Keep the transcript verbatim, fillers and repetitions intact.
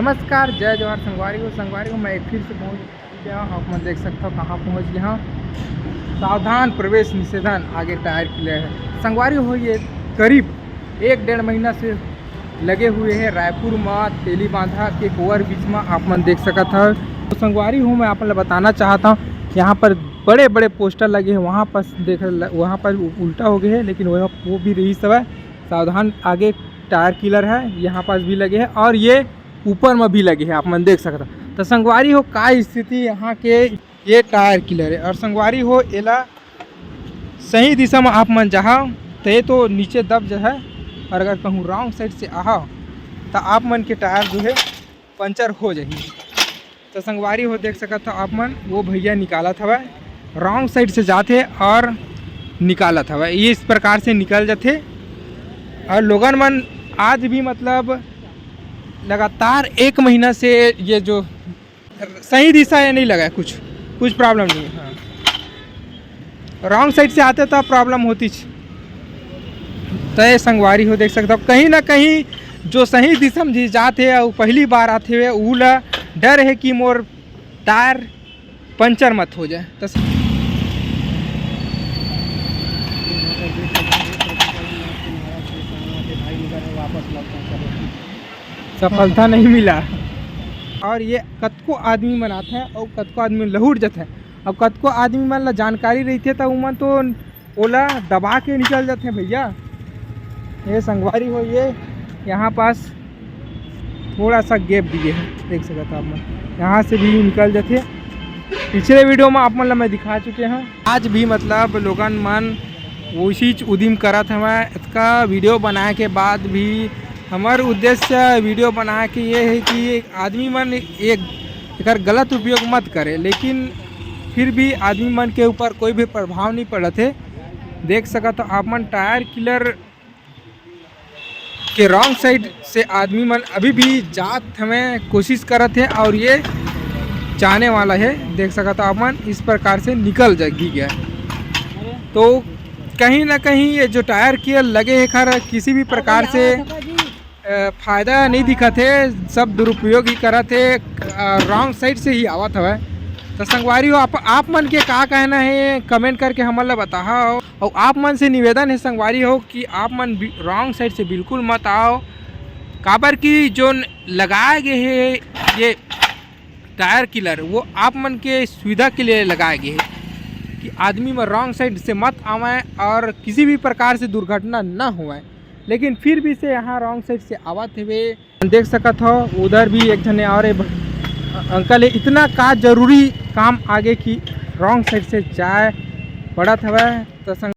नमस्कार, जय जोहार संगवारी हो। संगवारी हो, मैं एक फिर से पहुँच गया हूँ। आप मन देख सकते हो कहाँ पहुँच गया हूँ। सावधान, प्रवेश निषेधन, आगे टायर किलर है। संगवारी हो, ये करीब एक डेढ़ महीना से लगे हुए हैं रायपुर म तेलीबांधा के ओवर ब्रिज म, आप मन देख सकत हव। तो संगवारी हो, मैं आप मन ल बताना चाहत हव, यहाँ पर बड़े बड़े पोस्टर लगे हैं, वहाँ पर देख, वहाँ पर उल्टा हो गए हैं, लेकिन वह वो भी रही सब है। सावधान, आगे टायर किलर है, यहाँ पास भी लगे हैं और ये ऊपर में भी लगे हैं, आप मन देख सकता। तो संगवारी हो, का स्थिति यहाँ के, ये टायर किलर है। और संगवारी हो, एला सही दिशा में आप मन जाहा तो ये तो नीचे दब जाए, और अगर कहूँ रॉन्ग साइड से आहा तो आप मन के टायर जो है पंचर हो जाही। तो संगवारी हो, देख सकत हो आप मन, वो भैया निकालत हवय, रॉन्ग साइड से जात हे और निकालत हवय, ये इस प्रकार से निकल जाथे। और लोगन मन आज भी, मतलब, लगातार एक महीना से ये जो सही दिशा ये नहीं लगा है, कुछ कुछ प्रॉब्लम नहीं है। हाँ, रॉन्ग साइड से आते तो प्रॉब्लम होतीच। तो ये संगवारी हो, देख सकता हो, कहीं ना कहीं जो सही दिशा में जी जात हे और पहली बार आते हुए, ऊ ला डर है कि मोर टायर पंचर मत हो जाए। तो सफलता नहीं मिला। और ये कतको आदमी मन आथे और कतको आदमी लहुट जाथे। अब कतको आदमी मन ला जानकारी रहिथे, त उमन तो ओला दबा के निकल जाथे भैया। ये संगवारी हो, ये यहाँ पास थोड़ा सा गैप दिए है, देख सकत हो आप मन, यहाँ से भी निकल जाथे। पिछले वीडियो में आप मन ला मैं दिखा चुके हूँ। आज भी, मतलब, लोगन मन उसीच उदिम करत हवय। इसका वीडियो बनाए के बाद भी हमर उद्देश्य वीडियो बनाए के ये है कि आदमी मन एक एकर गलत उपयोग मत करे, लेकिन फिर भी आदमी मन के ऊपर कोई भी प्रभाव नहीं पड़त हे। देख सकत हो आप मन, टायर किलर के रॉन्ग साइड से आदमी मन अभी भी जात हमें कोशिश करत हे और ये जाने वाला है। देख सकत हो आप मन, इस प्रकार से निकल जा गी गया। तो कहीं ना कहीं ये जो टायर किलर लगे हे, खर किसी भी प्रकार से अ, फायदा नहीं दिखत हे, सब दुरुपयोग ही करत हे, अ, रॉन्ग साइड से ही आवत हवय। तो संगवारी हो, आप, आप मन के का कहना है, कमेंट करके हमन ला बताहा। और आप मन से निवेदन है संगवारी हो कि आप मन बि-, रॉन्ग साइड से बिल्कुल मत आओ, काबर कि जो न-, लगाए गए हे ये टायर किलर, वो आप मन के सुविधा के लिए लगाए गए हे कि आदमी मन रॉन्ग साइड से मत आवे और किसी भी प्रकार से दुर्घटना ना होवे। लेकिन फिर भी से यहाँ रॉन्ग साइड से आवत हवे। देख सकत हो, उधर भी एक झने और ए ब-, अंकल है। इतना का जरूरी काम आगे कि रॉन्ग साइड से जाए पड़त हवे। तो संग-